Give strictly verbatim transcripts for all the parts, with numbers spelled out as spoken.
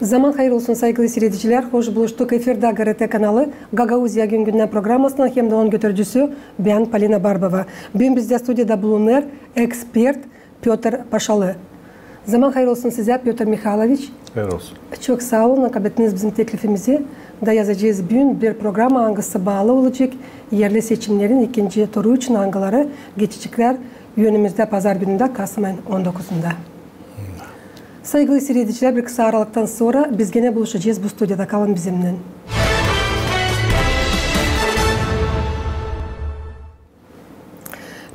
Zaman hayır olsun, saygılı siiredicilär. Hoş buluştuk. Efirdä GRT kanalı, Gagauziya gün-gündän programasının hem dä onun götürücüsü bän, Polina Barbova. Büün bizdä studiyada bulunêr ekspert Pötr Paşalı. Zaman hayır olsun sizä, Pötr Mihayloviç. Hayır olsun. Çok saa olun, kabul ettiniz bizim teklifimizi. Da yazacez büün bir programa, angısı baalı olacek erli seçimnerin ikinci turu için, angıları geçeceklär önümüzdä pazar günündä, kasım ayın on dokuzunda. Saygılı siiredicilär, bir kısa aralıktan sora biz genä buluşacez bu studiyada. Kalın bizimnän.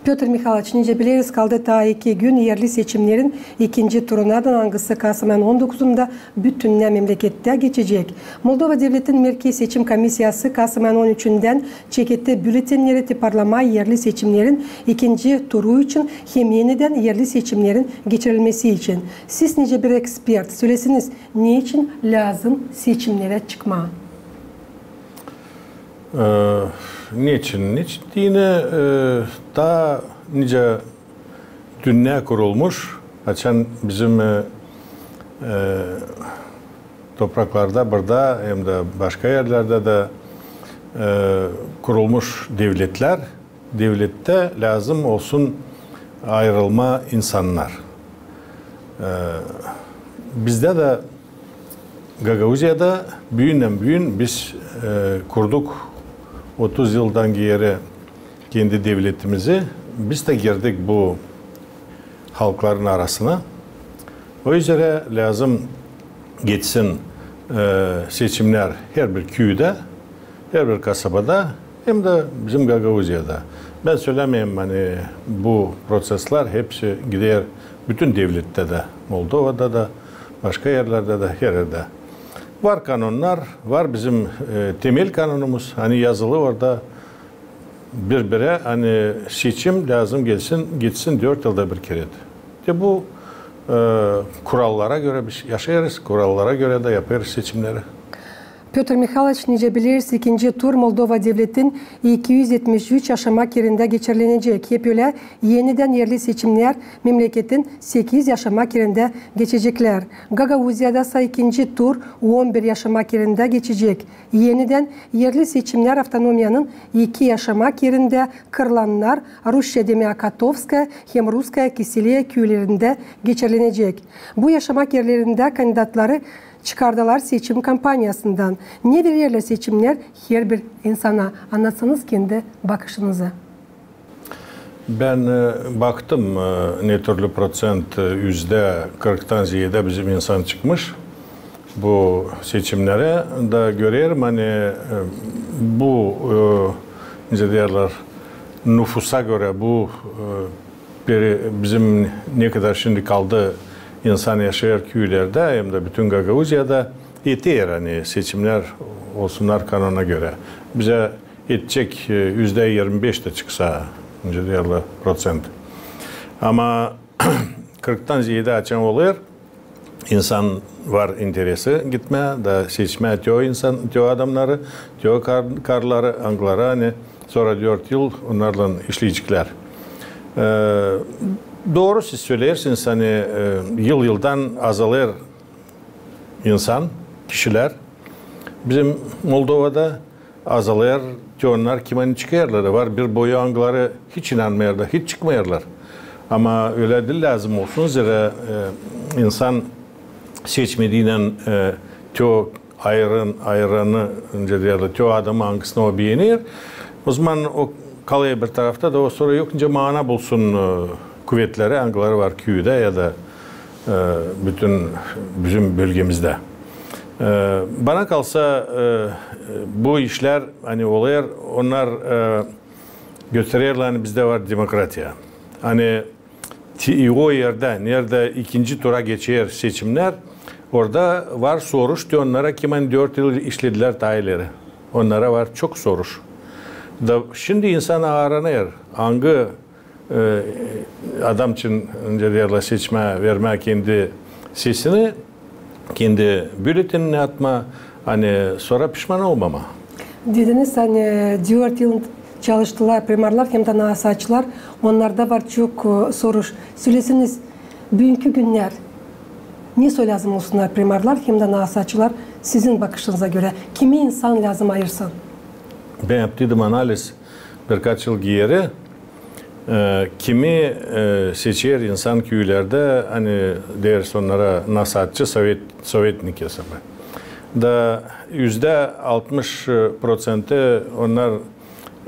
Pötr Mihayloviç, nicä bileriz, kaldı taa iki gün erli seçimnerin ikinci turunadan, angısı kasım ayın on dokuzunda bütün memlekettää geçecek. Moldova devletin Merkez seçim komissiyası kasım ayın on üçündän çeketti bülletenneri tiparlamaa erli seçimnerin ikinci turu için hem enidän erli seçimnerin geçirilmesi için. Siz nicä bir ekspert, söleseniz, neçin lääzım seçimnerä çıkmaa? E, neçin? Neçin deyni, e, taa nicä dünnä kurulmuş, açan bizim, e, e, topraklarda, burada hem dä başka erlerdä dä, e, kurulmuş devletlär, devlettä lääzım olsun ayırılma insannar. E, bizdä dä Gagauziyada büündän-büün biz, e, kurduk otuz yıldan geeri kendi devletimizi. Biz dä girdik bu halkların arasına. O üzerä lääzım geçsin, e, seçimnär herbir küüdä, herbir kasabada, hem dä bizim Gagauziyada. Bän sölämeerim, ani bu proţeslär hepsi gider bütün devlettä dä, Moldovada da, başka erlerdä dä, her erdä. Var kanonnar, var bizim, e, temel kanonumuz, ani yazılı orada bir-birä, ani seçim lääzım geçsin, geçsin dört yılda bir kerä. Te bu, e, kurallara görä biz yaşêêrız, kurallara görä dä yapêrız seçimneri. Pötr Mihayloviç, nicä bileriz, ikinci tur Moldova devletin iki üz etmiş üç yaşamak erindä geçirilenecek. Hep ölä, enidän erli seçimnär memleketin sekiz yaşamak erindä geçeceklär. Gagauziyada sa ikinci tur on bir yaşamak erindä geçecek. Enidän erli seçimnär avtonomiyanın iki yaşamak erindä, kırlannar, Rusça demää Kotovskaya hem Russkaya Kiseleya küülerindä geçirilenecek. Bu yaşamak erlerindä kandidatları çıkardılar seçim kampaniyasından. Ne vererlär seçimnär herbir insana? Annatsanız kendi bakışınızı. Bän, e, baktım, e, ne türlü proţent, e, üzdä kırktan zeedä bizim insan çıkmış bu seçimnerä. Da görerim, ani, e, bu, e, nicä deerlär, nufusa görä, bu, e, peri-, bizim ne kadar şindi kaldı insan yaşêêr küülerdä, hem dä bütün Gagauziyada, eter, ani seçimnär olsunnar kanona görä. Bizä etecek, e, üzdä irmi beş tä çıksa, nicä deerlär, proţent. Ama kırktan zeedä açan olêr, insan var interesi gitmää da seçmää te o insan, te o adamnarı, te o kar-, karları, angıları, ani sora dört yıl onnarlan işleyeceklär. E, dooru siz söleersiniz, ani, e, yıl-yıldan azalêr insan, kişilär bizim Moldovada, azalêr te onnar, kim ani çıkêrlar. Var bir boyu, angıları hiç inanmêêrlar, hiç çıkmêêrlar. Ama ölä diil lääzım olsun, zerä, e, insan seçmediynän, e, te o ayran-, ayranı, nicä deerlär, te o adamı, angısını o beener, ozaman o kalêr bir tarafta da, o sora yok nicä maana bulsun, e, kuvetleri, angıları var küüdä ya da, e, bütün bizim bölgemizdä. E, bana kalsa, e, bu işlär, ani olêr, onnar, e, göstererlär, ani bizdä var demokratiya. Ani te-, o erdä, neredä ikinci tura geçer seçimnär, orada var soruş te onnara, kim ani dört yıl işledilär taa ileri. Onnara var çok soruş. Da şindi insan aaranêr, angı, e, adam için, nicä deerlär, seçmää, vermää kendi sesini, kendi bülletenini atmaa, ani sora pişman olmamaa. Dediniz, ani dört yıl çalıştılar primarlar hem dä nasaaçlar, onnarda var çok, e, soruş. Söleseniz, büünkü günnär Ne soy lääzım olsunnar primarlar hem dä nasaatçılar sizin bakışınıza görä? Kimi insan lääzım ayırsın? Bän yaptıydım analiz birkaç yıl geeri. E, kimi, e, seçer insan küülerdä, ani deeriz onnara nasaatçı, sovet-, sovetnik hesabı. Da üzdä altmış proţenti onnar,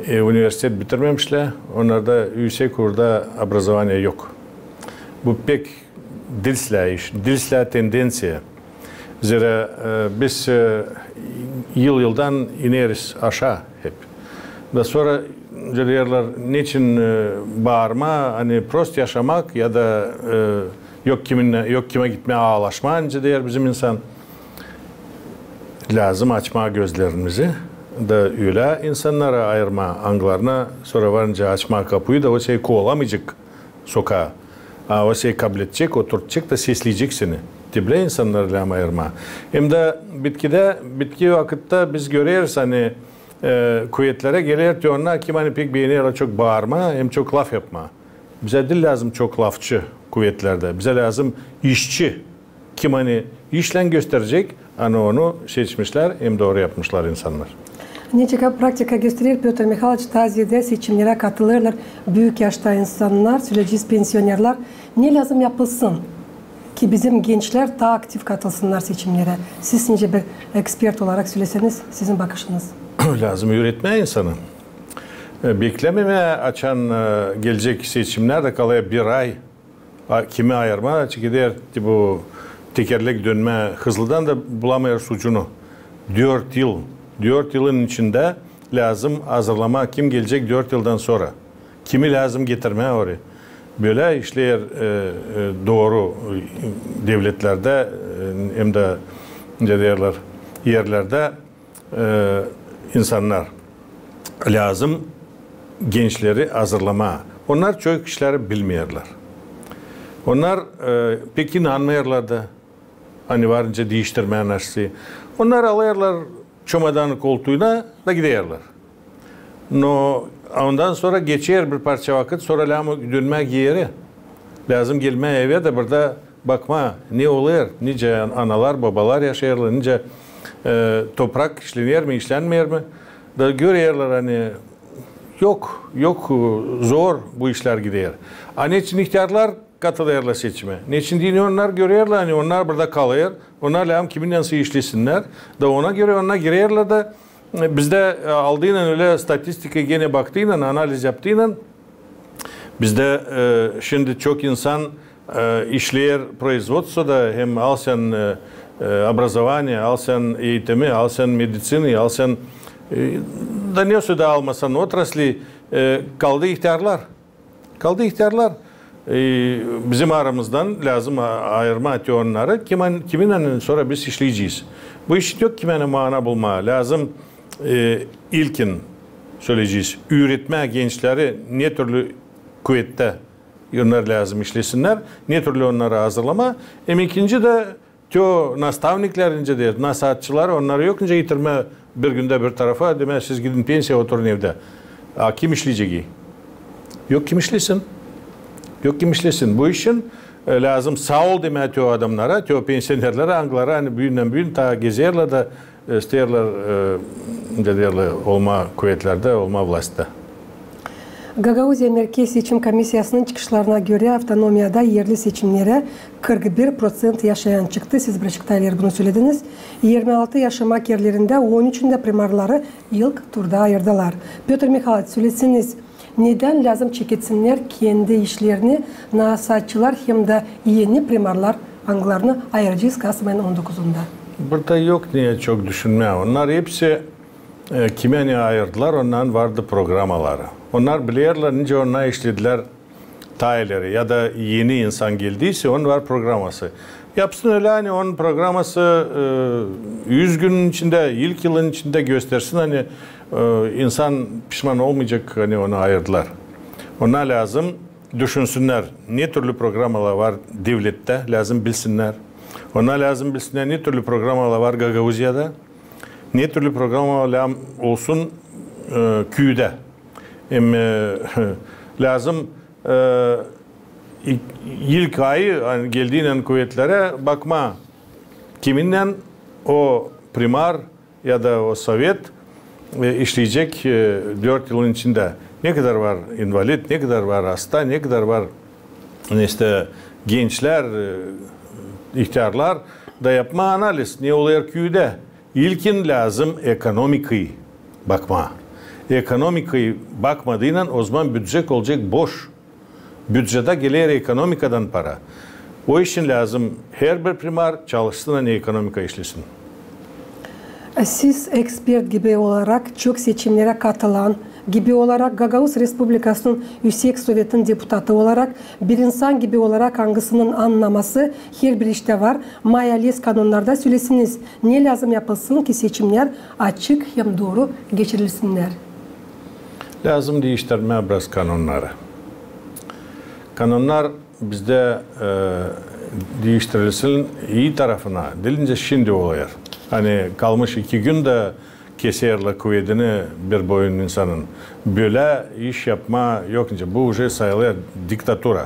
e, universitet bitirmemişlär, onnarda üüsek uurda obrazovaniya yok. Bu pek diil islää iş, diil islää tendenţiya. Zerä, e, biz, e, yıl-yıldan ineriz aşaa hep. Da sora deerlär, neçin, e, baarmaa, ani prost yaşamak ya da, e, yok kiminä, yok kimä gitmää aalaşmaa, nicä deer bizim insan. Lääzım açmaa gözlerimizi da ölä insannarı ayırmaa, angılarına sora var nicä açmaa kapuyu da o sey koolamaycek sokaa. A o sey kabledecek, oturtacek da sesleyecek seni. Te bölä insannarı lääzım ayırmaa. Hem dä bitkidä, bitki vakıtta biz göreriz, ani, e, kuvetlerä geler te onnar, kim ani pek beenerlär çok baarmaa hem çok laf yapmaa. Bizä diil lääzım çok lafçı kuvetlerdä. Bizä lääzım işçi. Kim ani işlän gösterecek, ani onu seçmişlär hem dooru yapmışlar insannar. Neçin ki praktika gösterer, Pötr Mihalıyç, taa zeedä seçimnerä katılêrlar büük yaşta insannar, söleyecez, pensionerlär. Ne lääzım yapılsın, ki bizim gençlär taa aktiv katılsınnar seçimnerä? Siz nicä bir ekspert olarak söleseniz, sizin bakışınız. Lääzım üüretmää insanı. E, beklememää, açan, e, gelecek seçimnär da kalêr bir ay. A, kimi ayırmaa, çünkü deer, bu tekerlek dönmää hızlıdan da bulamêêr ucunu. Dört yıl, dört yılın içindä lääzım hazırlamaa, kim gelecek dört yıldan sora. Kimi lääzım getirmää oraya. Bölä işleer, e, e, dooru, e, devletlerdä, e, hem dä, ne deerlär, erlerdä, e, insannar. Lääzım gençleri hazırlamaa. Onnar çoyu işleri bilmeerlär. Onnar, e, pek inanmêêrlar da, ani var nicä diiştirmää nasıl. Onnar alêrlar çomadanı koltuuna da giderlär. No, a ondan sora geçer bir parça vakıt, sora lääzım dönmää geeri. Lääzım gelmää evä dä burada bakmaa, ne olêr, nicä analar, bobalar yaşêêrlar, nicä, e, toprak işlener mi, işlenmeer mi. Da görerlär, ani yok, yok, e, zor bu işlär gider. A neçin ihtärlar katılêrlar seçimä? Neçin deyni onnar görerlär, ani onnar burada kalêr, onnar lääzım kiminnänsä işlesinnär. Da ona görä onnar girerlär da, e, bizdä, e, aldıynan ölä statistika genä baktıynan, analiz yaptıynan, bizdä, e, şindi çok insan, e, işleer производствода, hem al sän, e, e, образование, al sän eğitimi, al sän медицину, al sän, e, da ne soy da almasan otrasli, e, kaldı ihtärlar. Kaldı ihtärlar. E, bizim aramızdan lääzım a-, ayırmaa te onnarı, kimin, kiminnän sora biz işleyecez. Bu işin yok kimä maana bulmaa. Lääzım, e, ilkin söleyecez, üüretmää gençleri ne türlü kuvettä onnar lääzım işlesinnär, ne türlü onnarı hazırlamaa. Hem ikinci dä te o nastavnikleri, nicä deer, nasaatçıları, onnarı yok nicä itirmää bir gündä bir tarafa, demää, siz gidin pensiyaya, oturun evdä. A kim işleyecek? Yok kim işlesin. Yok kim işlesin. Bu işin, e, lääzım saa ol demää te o adamnara, te o pensionerlerä, angıları, ani büündän büün taa gezerlär da, e, isteerlär, e, ne deerlär, olmaa kuvetlerdä, olmaa vlastta. Gagauziya Merkez seçim komissiyasının çıkışlarına görä, avtonomiyada erli seçimnerä kırk bir proţent yaşayan çıktı. Siz birazcık taa ileri bunu sölediniz. Yirmi altı yaşamak erlerindä on üçündä primarları ilk turda ayırdılar. Pötr Mihalıyç, söleseniz, nedän lääzım çeketsinnär kendi işlerini nasaatçılar hem dä eni primarlar, angılarını ayıracez kasmayın on dokuzunda? Burada yok neyä çok düşünmää. Onnar hepsi, e, kimi ani ayırdılar, onnarın vardı programaları. Onnar bilerlär, nicä onnar işledilär taa ileri, ya da eni insan geldiysä, onun var programası. Yapsın ölä, ani onun programası, e, üz günün içindä, ilk yılın içindä göstersin, ani, e, insan pişman olmayacek, ani onu ayırdılar. Onnar lääzım düşünsünnär, ne türlü programalar var devlettä, lääzım bilsinnär. Onnar lääzım bilsinnär, ne türlü programalar var Gagauziyada, ne türlü programalar lääzım olsun, e, küüdä. Hem, e, lääzım, e, ilk ayı, ani geldiynän kuvetlerä bakmaa, kiminnän o primar ya da o sovet e, işleyecek e, dört yılın içindä. Ne kadar var invalid, ne kadar var asta, ne kadar var, işte, gençlär, e, ihtärlar, da yapmaa analiz, ne olêr küüdä. İlkin lääzım ekonomikayı bakmaa. Ekonomikayı bakmadıynan, ozaman bücet olacek boş. Bücettä geler ekonomikadan para. O için lääzım herbir primar çalışsın, ani ekonomika işlesin. Siz ekspert gibi olarak çok seçimnerä katılan gibi olarak, Gagauz Respublikasının Üüsek Sovetin deputatı olarak, bir insan gibi olarak, angısının annaması herbir iştä var, mayalis kanonnarda, sölesin, ne lääzım yapılsın ki seçimnär açık hem dooru geçirilsinnär? Lääzım diiştirmää biraz kanonnarı. Kanonnar bizdä e, diiştirilsin ii tarafına, diil nicä şindi olêr. Ani kalmış iki gün dä keserlär kuvedini bir boyun insanın. Bölä iş yapmaa yok nicä. Bu uje sayılêr diktatura.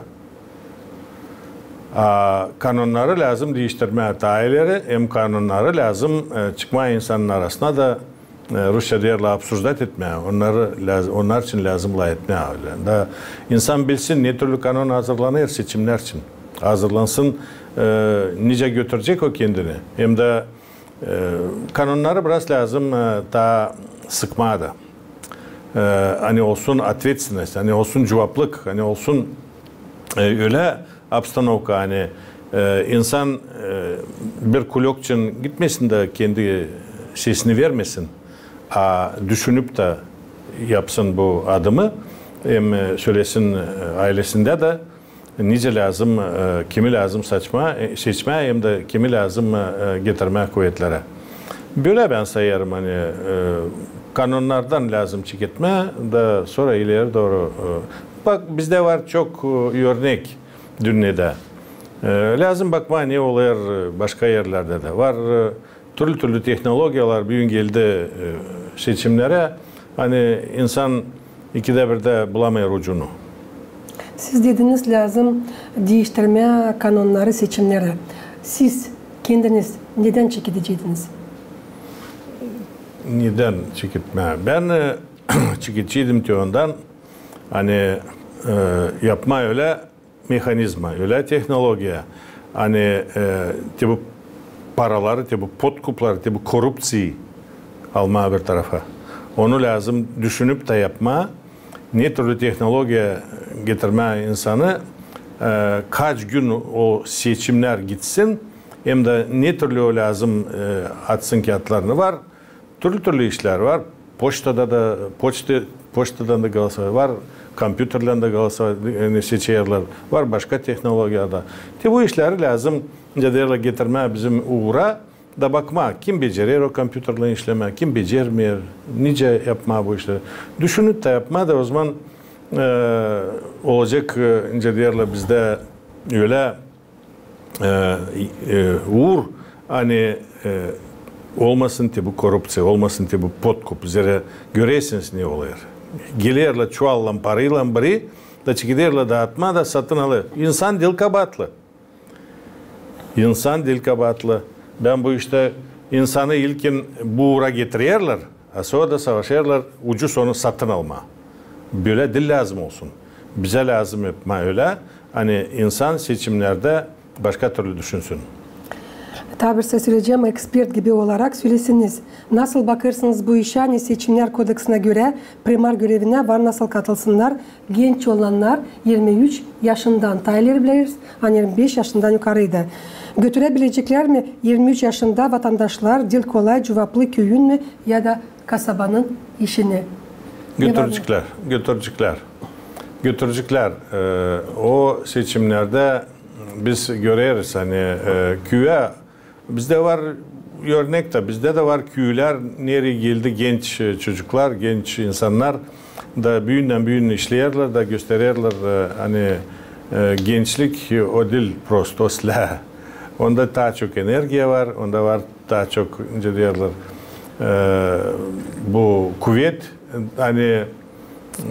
A kanonnarı lääzım diiştirmää taa ileri, hem kanonnarı lääzım e, çıkmaa insanın arasına da e, rusça deerlär, обсуждать etmää. Onnarı lääz-, onnar için lääzım lafetmää ölä. Da insan bilsin, ne türlü kanon hazırlanêr seçimnär için. Hazırlansın, e, nicä götürecek o kendini. Hem dä e, kanonnarı biraz lääzım e, taa sıkmaa da. E, ani olsun ответственность, ani olsun cuvaplık, ani olsun e, ölä обстановка, ani e, insan e, bir kulök için gitmesin dä kendi sesini vermesin, a düşünüp dä yapsın bu adımı, hem e, sölesin e, aylesindä dä, nicä lääzım, e, kimi lääzım saçma, e, seçmää, hem dä kimi lääzım e, getirmää kuvetlerä. Bölä bän sayêrım, ani e, kanonnardan lääzım çeketmää, da sora ileri dooru. E, bak, bizdä var çok e, örnek dünnedä. E, lääzım bakmaa, ne olêr e, başka erlerdä dä. Var e, türlü-türlü tehnologiyalar büün geldi e, seçimnerä. Ani insan ikidä birdä bulamêêr ucunu. Siz dediniz, lääzım diiştirmää kanonnarı seçimnerä. Siz kendiniz nedän çekedeceydiniz? Nedän çeketmää? Bän e, çeketeceydim te ondan, ani e, yapmaa ölä mehanizma, ölä tehnologiya, ani e, te bu paraları, te bu podkupları, te bu korupţiyayı almaa bir tarafa. Onu lääzım düşünüp dä yapmaa, ne türlü tehnologiya getirmää insanı, e, kaç gün o seçimnär gitsin, hem dä ne türlü o lääzım e, atsın kiyatlarını. Var türlü-türlü işlär var. Poçtada da, poçta, poçtadan da голосовать var, kompyuterlän dä голосовать, ani seçerlär, var başka tehnologiyalar da. Te bu işleri lääzım, nicä deerlär, getirmää bizim uura da bakmaa, kim becerer o kompyuterlän işlemää, kim becermeer, nicä yapmaa bu işleri. Düşünüp dä yapmaa da, ozaman e, olacek, e, nicä deerlär bizdä, ölä e, e, uur, ani e, olmasın te bu korupţiya, olmasın te bu podkup. Zerä görersiniz, ne olêr. Gelerlär çuvallan paraylan biri, da çekederlär daatmaa da satın alêr. İnsan diil kabaatlı. İnsan diil kabaatlı. Bän bu iştä insanı ilkin bu uura getirerlär, a sora da savaşêrlar ucuz onu satın almaa. Bölä diil lääzım olsun. Bizä lääzım yapmaa ölä, ani insan seçimnerdä başka türlü düşünsün. Taa bir şey söleyecäm, ekspert gibi olarak sölesiniz. Nasıl bakêrsınız bu işä, ani Seçimnär kodeksinä görä primar görevinä var nasıl katılsınnar genç olannar irmi üç yaşından, taa ileri bileriz, ani irmi beş yaşından yukarıydı. Götürebileceklär mi irmi üç yaşında vatandaşlar diil kolay cuvaplı küüyün mü ya da kasabanın işini? Götüreceklär, götüreceklär. Götüreceklär. E, o seçimnerdä biz göreriz, ani e, küüyä, bizdä var örnek dä, bizdä dä var küülär, nereyi geldi genç e, çocuklar, genç insannar da büündän-büün işleerlär da göstererlär, e, ani e, gençlik o diil prosto o slää. Onda taa çok energiya var, onda var taa çok, nicä deerlär, e, bu kuvet, ani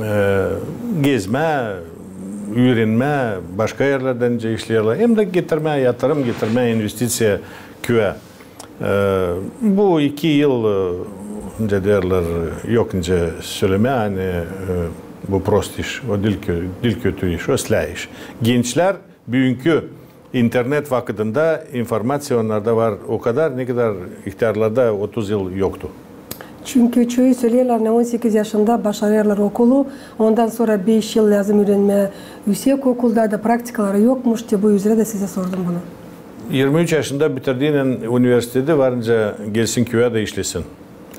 e, gezmää, üürenmää, başka erlerdä nicä işleerlär, hem dä getirmää, yatırım getirmää, investiţiya küüyä. E, bu iki yıl, e, nicä deerlär, yok nicä sölemää, ani, e, bu prost iş, o diil kö-, diil kötü iş, o islää iş. Gençlär, büünkü internet vakıdında informaţiya onnarda var o kadar, ne kadar ihtärlarda otuz yıl yoktu. Çünkü çoyu söleerlär, ani on sekiz yaşında başarêrlar okulu, ondan sora beş yıl lääzım üürenmää üüsek okulda da, praktikaları yokmuş, te bu üzerä dä sizä sordum bunu. İrmi üç yaşında bitirdiynän universiteti var nicä gelsin küüyä dä işlesin.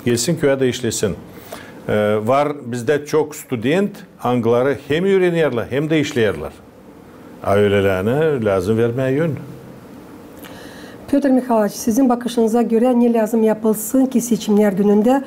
Gelsin küüyä dä işlesin. E, var bizdä çok student, angıları hem üürenerlär, hem dä işleerlär. A ölelänä lääzım vermää yön. Pötr Mihayloviç, sizin bakışınıza görä, ne lääzım yapılsın, ki seçimnär günündä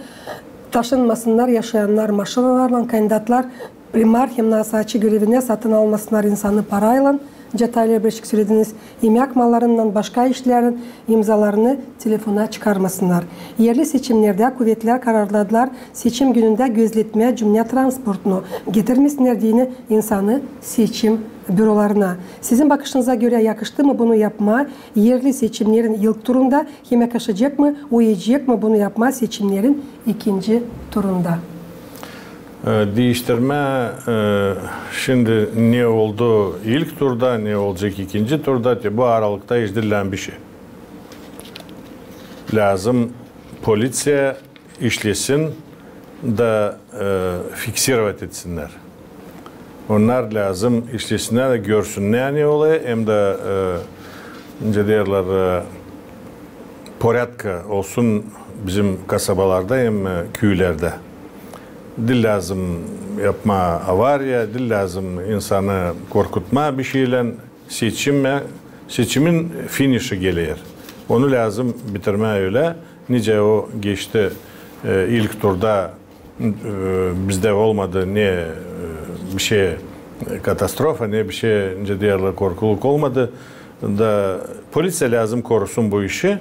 taşınmasınnar yaşayannar maşinalarlan kandidatlar primar hem naasaatçı görevinä satın almasınnar insanı paraylan, nicä Tayler Breşik sölediniz, imäk mallarınnan, başka işlerin imzalarını telefona çıkarmasınnar. Erli seçimnerdä kuvetlär kararladılar seçim günündä gözletmää cümnä transportunu, getirmesinnär deyni insanı seçim bürolarına. Sizin bakışınıza görä, yakıştı mı bunu yapmaa erli seçimnerin ilk turunda, hem yakışacek mı, uyacek mı bunu yapmaa seçimnerin ikinci turunda? E, diiştirmää, e, şindi ne oldu ilk turda, ne olacek ikinci turda, te bu aralıkta iş diil lääzım bişey. Lääzım poliţiya işlesin da, e, fiksirovat etsinnär. Onnar lääzım işlesinnär da görsünnär, ne olêr, hem dä, e, nicä deerlär, e, porядка olsun bizim kasabalarda hem, e, küülerdä. Diil lääzım yapmaa avariya, diil lääzım insanı korkutmaa bişeylän. Seçim, seçimin finişi geler. Onu lääzım bitirmää ölä, nicä o geçti, e, ilk turda, e, bizdä olmadı ne, e, bişey, e, katastrofa, ne bişey, nicä deerlär, korkuluk olmadı. Da poliţiya lääzım korusun bu işi.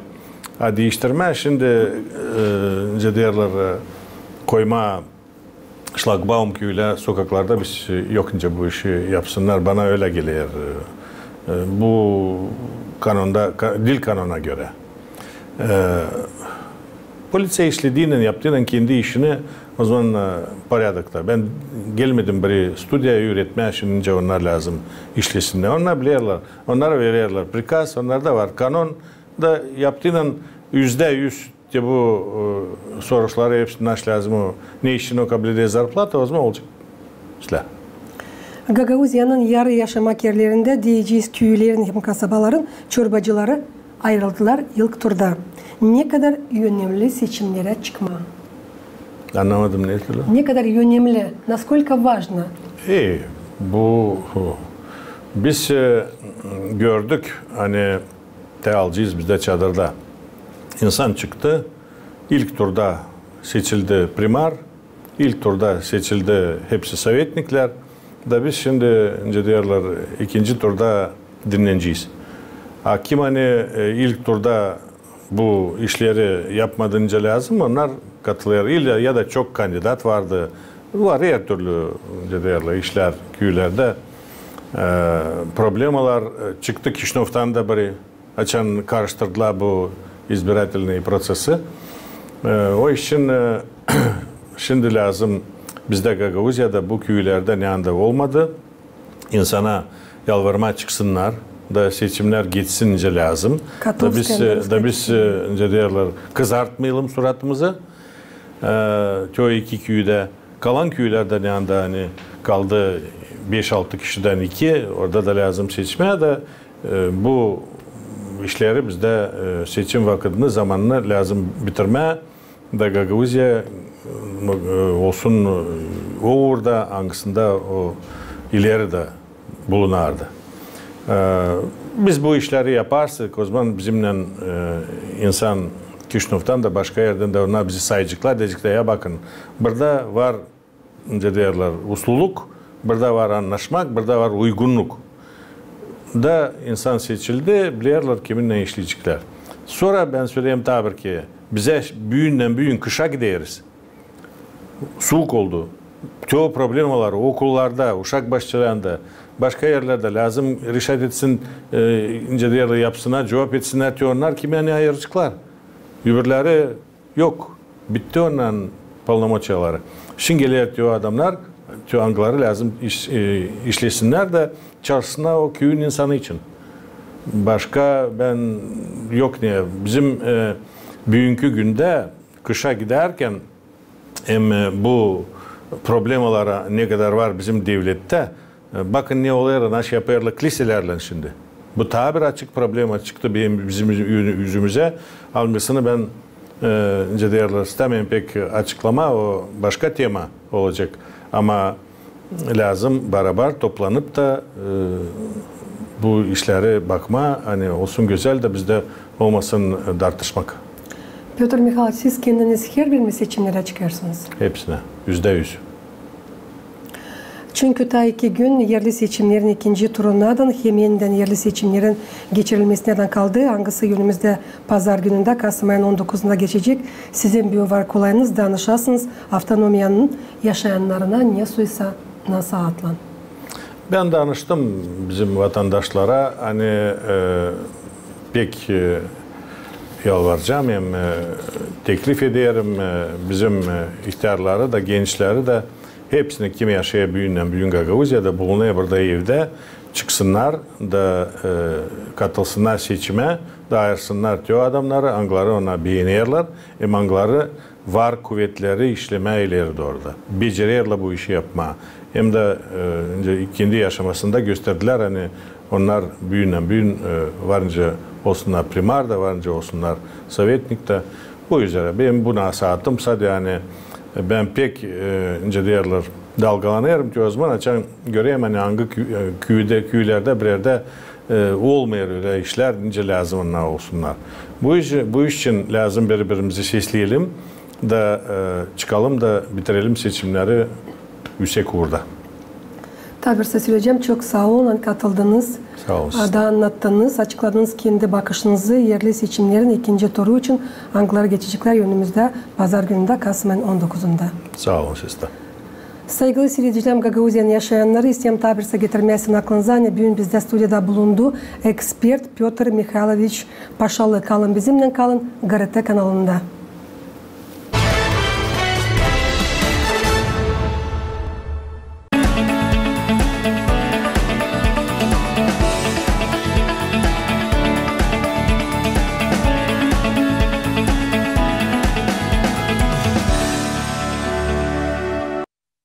A diiştirmää şindi, e, nicä deerlär, e, koymaa şlagbaum küülä, sokaklarda biz, e, yok nicä bu işi yapsınnar, bana ölä geler. E, e, bu kanonda, ka-, diil kanona görä. E, poliţiya işlediynän, yaptıynän kendi işini, o zaman, e, порядокта. Bän gelmedim bir studiyaya üüretmää, şindi nicä onnar lääzım işlesinnär. Onnar bilerlär, onnara vererlär prikaz, onnarda var kanon da yaptıynän üzdä üz Te bu, e, soruşları hepsi naş lääzım o, ne için o kablede zarplata, o zaman olacek. İslää. Gagauziyanın yarı yaşamak erlerindä deyecez küülerin hem kasabaların çorbacıları ayırıldılar ilk turda. Ne kadar önemli seçimnerä çıkmaa? Annamadım, ne türlü? Ne kadar önemli, насколько важно? E, bu, biz, e, gördük, ani te alacez bizdä çadırda. İnsan çıktı, ilk turda seçildi primar, ilk turda seçildi hepsi sovetniklär. Da biz şindi, nicä deerlär, ikinci turda dinnenecez. A kim ani, e, ilk turda bu işleri yapmadı nicä lääzım, onnar katılêr. İlä ya da çok kandidat vardı. Var her türlü, nicä deerlär, işlär küülerdä. E, problemalar, e, çıktı Kişinövdan da biri, açan karıştırdılar bu избирательный proţesi. E, o için, e, şindi lääzım bizdä Gagauziyada bu küülerdä ne anda olmadı insana yalvarmaa çıksınnar da seçimnär geçsin nicä lääzım. Da biz, e, da biz, e, nicä deerlär, kızartmayalım suratımızı. E, te o iki küüdä. Kalan küülerdä ne anda ani kaldı beş-altı kişidän iki, orada da lääzım seçmää da, e, bu işleri bizdä, e, seçim vakıdını, zamanını lääzım bitirmää da Gagauziya, e, olsun, e, o uurda, angısında o ileri dä bulunardı. E, biz bu işleri yaparsak, o zaman bizimnän, e, insan Kişinövdan da, başka erdän dä onnar bizi sayaceklar, deyecekler: "Ya bakın, burada var, nicä deerlär, usluluk, burada var annaşmak, burada var uygunnuk." Da insan seçildi, bilerlär, kiminnän işleyecekler. Sora bän söleyim taa bir kerä, bizä büündän-büün kışa gideriz. Suuk oldu. Tü problemaları okullarda, uşak başçalarında, başka erlerdä lääzım reşat etsin, e, nicä deerlär, yapsınnar, cuvap etsinnär tü onnar, kimi ani ayıraceklar. Öbürleri yok. Bitti onnarın polnomoçiyaları. Şindi geler tü adamnar, tü angıları lääzım iş-, e, işlesinnär dä çalışsınnar o küüyün insanı için. Başka bän yok ne. Bizim, e, büünkü gündä kışa gidärkän hem, e, bu problemalara ne kadar var bizim devlettä, e, bakın ne olêr, naşey yapêrlar kliselerlän şindi. Bu taa bir açık problema çıktı bizim, bizim üzü-, üzümüzä, angısını bän, e, nicä deerlär, istämeerim pek açıklamaa, o başka tema olacek. Ama lääzım barabar toplanıp ta, e, bu işleri bakmaa, ani olsun gözäl dä bizdä olmasın, e, dartışmak. Pötr Mihayloviç, siz kendiniz herbir mi seçimnerä çıkêrsınız? Hepsinä, üzdä üz. Çünkü taa iki gün erli seçimnerin ikinci turunnadan hem enidän erli seçimnerin geçirilmesinädän kaldı, angısı önümüzdä pazar günündä, kasım ayın on dokuzunda geçecek. Sizin büün var kolayınız danışasınız avtonomiyanın yaşayannarına ne soysa, nasıl atlan. Bän danıştım bizim vatandaşlara, ani, e, pek, e, yalvaracam hem, e, teklif ederim, e, bizim, e, ihtärları da, gençleri dä, hepsini, kim yaşêêr büündän büün Gagauziyada, bulunêr burada evdä, çıksınnar da, e, katılsınnar seçimä, da ayırsınnar tü adamnarı, angıları onnar beenerlär, hem angıları var kuvetleri işlemää ileri dooru da. Becererlär bu işi yapmaa. Hem dä, e, nicä kendi yaşamasında gösterdilär, ani onnar büündän büün, e, var nicä olsunnar primar da, var nicä olsunnar sovetnik ta. Bu üzerä bän bunu saattım, sade ani, e, bän pek, e, nicä deerlär, dalgalanêrım ki, ozaman açan görerim, ani angı kü-, e, küüdä, küülerdä, birerdä, e, olmêêr ölä işlär, nicä lääzım onnar olsunnar. Bu iş, bu iş için lääzım biri-birimizi sesleyelim da, e, çıkalım da bitirelim seçimneri üüsek uurda. Taa bir söleyecäm, çok saa olun, ani katıldınız. Saa olun siz. Da annattınız, açıkladınız kendi bakışınızı erli seçimnerin ikinci turu için, angıları geçeceklär önümüzdä pazar günündä, kasım ayın on dokuzunda. Saa olun siz dä. Saygılı siiredicilerimiz, Gagauziyanın yaşayannarı, isteerim taa bir sä getirmäsin aklınıza, ani büün bizdä studiyada bulundu ekspert Pötr Mihayloviç Paşalı. Kalın bizimnän, kalın GRT kanalında.